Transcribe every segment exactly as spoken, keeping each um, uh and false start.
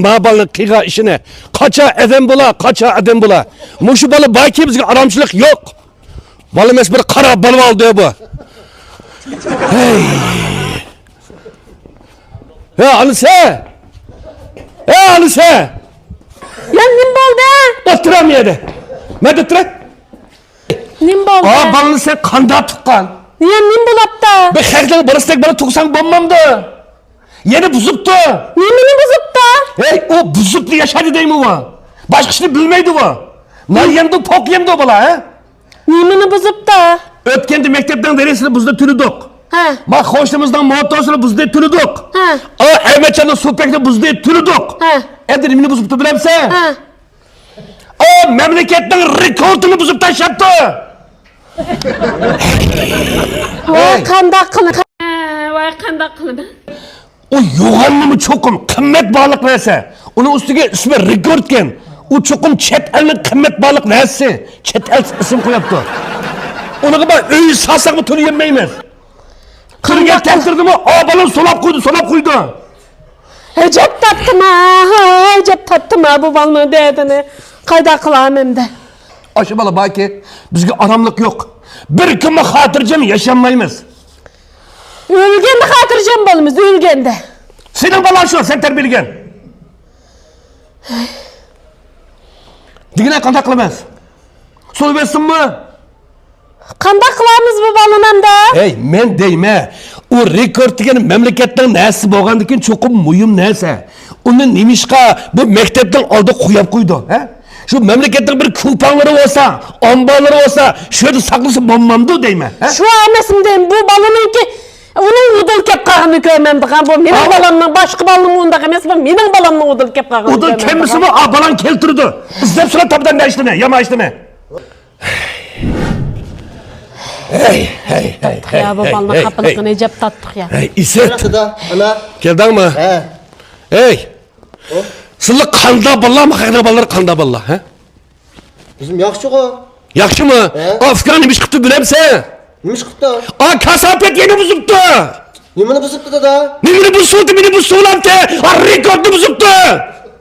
ما بالىنىڭ قىلغان ئىشىنى. قاچا ئادەم بولا، قاچا ئادەم بولا. مۇشۇ بالا باركى، بىزگە ئارامچىلىق يوق. بالا ئەمەس، بىر قارا بالا ئالدى بۇ. ھەي. ھە، ئانىسى! ھە، ئانىسى! يا، نېمە بولدى؟ ئولتۇرام يەردە. مەندە ئولتۇرە. نېمە بولدى؟ ئا، بالىنى سەن قانداق تۇغقان؟ يا، نېمە بولاپتۇ؟ بىر خەقنىڭ بالىسىدەك بالا تۇغساڭ بولمامدۇ؟ يەنە بۇزۇپتۇ. نېمىنى بۇزۇپتۇ؟ ھەي، ئۇ بۇزۇپلا ياشايدۇ دەيمۇ ئۇ. باشقا ئىشنى بىلمەيدۇ ئۇ. نان يەمدۇ، پوق يەمدۇ بالا، ھە؟ نېمىنى بۇزۇپتۇ؟ ئۆتكەندە مەكتەپنىڭ دەرسىنى بۇزدى تۈلىدۇق. ھە. ما خوشنىمىزنىڭ موتوسىنى بۇزدى تۈلىدۇق. ھە. ئا، ئەمەتجاننىڭ سۇپەكنى بۇزدى تۈلىدۇق. ھە. ئەمدى نېمىنى بۇزۇپتۇ بىلەمسەن؟ ھە. ئا، مەملىكەتنىڭ رېكورتىنى بۇزۇپ تاشلاپتۇ. ۋاي، قانداق قىلىمەن؟ ھە، ۋاي، قانداق قىلىمەن؟ ئۇ يوغاننىمۇ چوقۇم قىممەت بارلىق نەرسە. ئۇنىڭ ئۈستىگە ئىسمى رېكورتكەن. ئۇ چوقۇم چەت ئەلنىڭ قىممەت بارلىق نەرسىسى. چەت ئەل ئىسىم قويۇپتۇ. ئۇنىڭغا بار ئۆي سالساقمۇ تۆلىيەلمەيمىز. كۆرگەن قانداق قىل- تەقدىردىمۇ، ئا، بالىنى سولاپ قويدى، سولاپ قويدى. ئەجەب تارتتىم ھە، ئەجەب تارتتىم ھە بۇ بالىنىڭ دەردىنى. قايدا قىلامەن ئەمدى؟ ئاشۇ بالا باركى، بىزگە ئاراملىق يوق. بىر كۈنمۇ خاتىرجەم ياشىيالمايمىز. ئۆلگەندە خاتىرجەم بولىمىز، ئۆلگەندە. سېنىڭ بالاڭ شۇ، سەن تەربىيەلىگەن. دېگىنە قانداق قىلىمىز؟ سولىۋەتسۇنمۇ؟ قانداق قىلامىز بۇ بالىنى ئەمدى؟ ھەي، مەن دەيمەن، ئۇ رېكورت دېگەن مەملىكەتنىڭ نەرسىسى بولغاندىكىن چوقۇم مۇھىم نەرسە. ئۇنى نېمىشقا بۇ مەكتەپنىڭ ئالدىغا قويۇپ قويدۇ، ھە؟ شۇ مەملىكەتنىڭ بىر كۇپاڭلىرى بولسا، ئامبارلىرى بولسا، شۇ يەردە ساقلىسا بولمامدۇ دەيمەن، ھە؟ شۇ ئەمەسمۇ دەيمەن، بۇ بالىنىڭكى ئۇنىڭ ئۇدۇل كەپ قالغىنىنى كۆرمەمدىغان، بۇ مېنىڭ ئاۋۇ. بالامنىڭ، باشقا بالىنىڭ ئۇنداق ئەمەس، بۇ مېنىڭ بالامنىڭ ئۇدۇل كەپ قالغىنىنى ئۇدۇل كۆرمەمدىغان. كەلمىسىمۇ، ئا، بالاڭ كەلتۈرىدۇ. ئىزدەپ سوراپ تاپىدۇ ئىشلىرىنى، يامان ئىشلىرىنى. ھەي، ھەي، ھەي، يا، بۇ ھەي، بالىنىڭ ھەي، خاپىلىقىنى ھەي. ئەجەب تارتتۇق يا. ھەي، ئىسىت. دادا، ئانا. كەلدىڭمۇ؟ ھە. ھەي. ئۇ؟ سىلەر قانداق بالىلار، مۇ قەدەر بالىلار، قانداق بالىلار، ھە؟ بىزمۇ ياخشىغۇ. ياخشىمۇ؟ ھە. ئا، ئۇكاڭ نېمە ئىش قىپتۇ بىلەمسەن؟ نېمە ئىش قىپتۇ؟ ئا، كاساپەت يەنە بۇزۇپتۇ. نېمىنى بۇزۇپتۇ، دادا؟ نېمىنى بۇزۇپتۇ، مېنى بۇزۇۋالامتى؟ ھا، رېكورتنى بۇزۇپتۇ.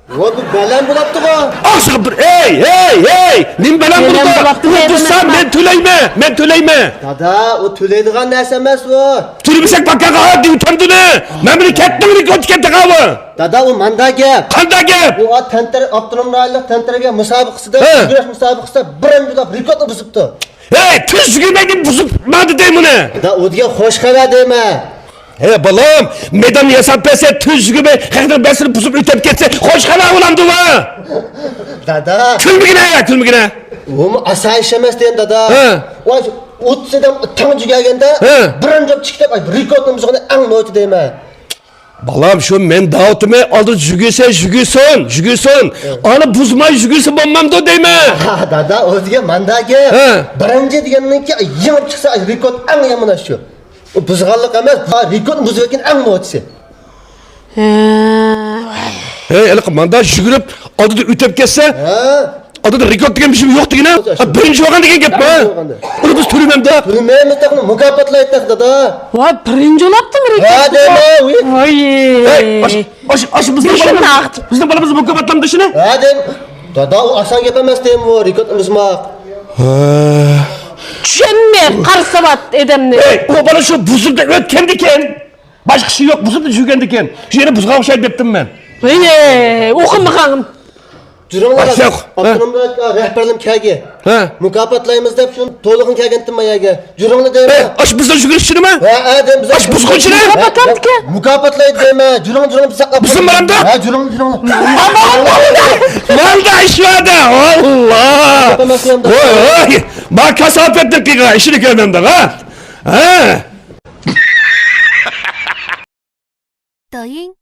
ۋاي، بۇ بەلەن بولاپتىغۇ. ئاشۇ بىر، ھەي، ھەي، ھەي، نېمە بەلەن بولىدۇ؟ بۇ بۇزسا مەن تۆلەيمەن، مەن تۆلەيمەن. دادا، ئۇ تۆلەيدىغان نەرسە ئەمەس ئۇ. تۆلىمىسەك باكاغا دېۋىتەمدۇنى. مەملىكەتنىڭ رېكورتى كەتتىغا ئۇ. دادا، ئۇ ماندا گەپ. قانداق گەپ؟ ئۇ ئا، تەنتەر، ئاپتونوم رايونلۇق تەنتەربىيە مۇسابىقىسىدە، ھە. يۈگۈرۈش مۇسابىقىسىدە بىرىنچى بولۇپ رېكورتنى بۇزۇپتۇ. ھەي، تۈز يۈگۈرمەيدىن بۇزۇپ ماڭدى دەي بۇنى. دادا، ئۇ دېگەن خوش خەۋەر دەيمەن. ھەي، بالام، مەيدان ياساپ بەرسە، تۈز يۈگۈرمەي، خەقنىڭ بەسىنى بۇزۇپ ئۆتۈپ كەتسە، خوش خەۋەر بولامدۇ بۇ؟ دادا. كۈلمىگىنە، كۈلمىگىنە. ئۇمۇ ئاسان ئىش ئەمەس دېدىم، دادا. ھە. ۋاي، ئوتتۇز ئادەم تەڭ يۈگۈرگەندە، ھە. بىرىنچى بولۇپ چىقىپ، رېكورتنى بۇزغىنى ئەڭ نوچى دەيمەن. بالام، شۇ مەن دەۋاتىمەن، ئالدىدا يۈگۈرسە يۈگۈرسۇن، يۈگۈرسۇن. ئانا بۇزماي يۈگۈرسە بولمامدۇ دەيمەن. ھا، دادا، ئۆزىگە ماندا گەپ. ھە. بىرىنچى دېگەننىڭكى يېڭىپ چىقسا رېكورت ئەڭ يامان شۇ. ئۇ بۇزغانلىق ئەمەس، رېكورتنى بۇزۇۋەتكەن ئەڭ نوچىسى. ھە، ۋاي. ھەي، ھېلىقى ماندا يۈگۈرۈپ ئالدىدا ئۆتۈپ كەتسە، ھە. ئالدىدا رېكورت دېگەن بىر شەي يوق دېگىنە. ھە، بىرىنچى بولغان دېگەن گەپمۇ؟ بىرىنچى بولغان دېگەن. ئۇنى بىز تۆلىمەمدۇ؟ تۆلىمەيمىز، تېخى مۇكاپاتلايدۇ تېخى، دادا. ۋاي، بىرىنچى بولاپتىمۇ رېكورت؟ ھە، دەيمەن، ۋۇي. ھەي، ئاش، ئاش، ئاش، بىزنىڭ بالىمىز، بىزنىڭ بالىمىز مۇكاپاتلامدۇ شۇنى؟ ھە، دەيمەن. دادا، ئۇ ئاسان گەپ ئەمەس دەيمەن، رېكورت ئەمەسمۇ. ھە. چۈشەنمەي قارىسىۋات ئادەمنى. ھەي، ئۇ بالا شۇ بۇزۇپ ئۆتكەندىكىن. باشقا ئىشى يوق، بۇزۇپ يۈگۈرگەندىكىن. شۇ يەنە بۇزغان ئوخشايدۇ دەپتىم مەن. ھەي، ئوقۇمىغان. جۈرۈڭلار، ئاپتونوم رايونلۇق رەھبەرلىرىم كەلگەن. ھە. مۇكاپاتلايمىز دەپ شۇ تولۇقۇم كەلگەنتىم ماياگە. جۈرۈڭلار دەيمەن. ئاش بىزنىڭ شۇ كۈنى شۇنىما؟ ھە، ھە، دەيمىز. ئاش بۇزغۇنچىنى؟ مۇكاپاتلايدۇ دەيمەن. جۈرۈڭ، جۈرۈڭ، بىز ساقلاپ. بىزنىڭ بارامدا؟ ھە، جۈرۈڭ، جۈرۈڭ. مالدا ئىش باردا. ئاللا. ۋاي، ۋاي. ما كاساپەتنى قىلغان ئىشىنى كۆرمەمدىڭ، ھە؟ ھە. 抖音、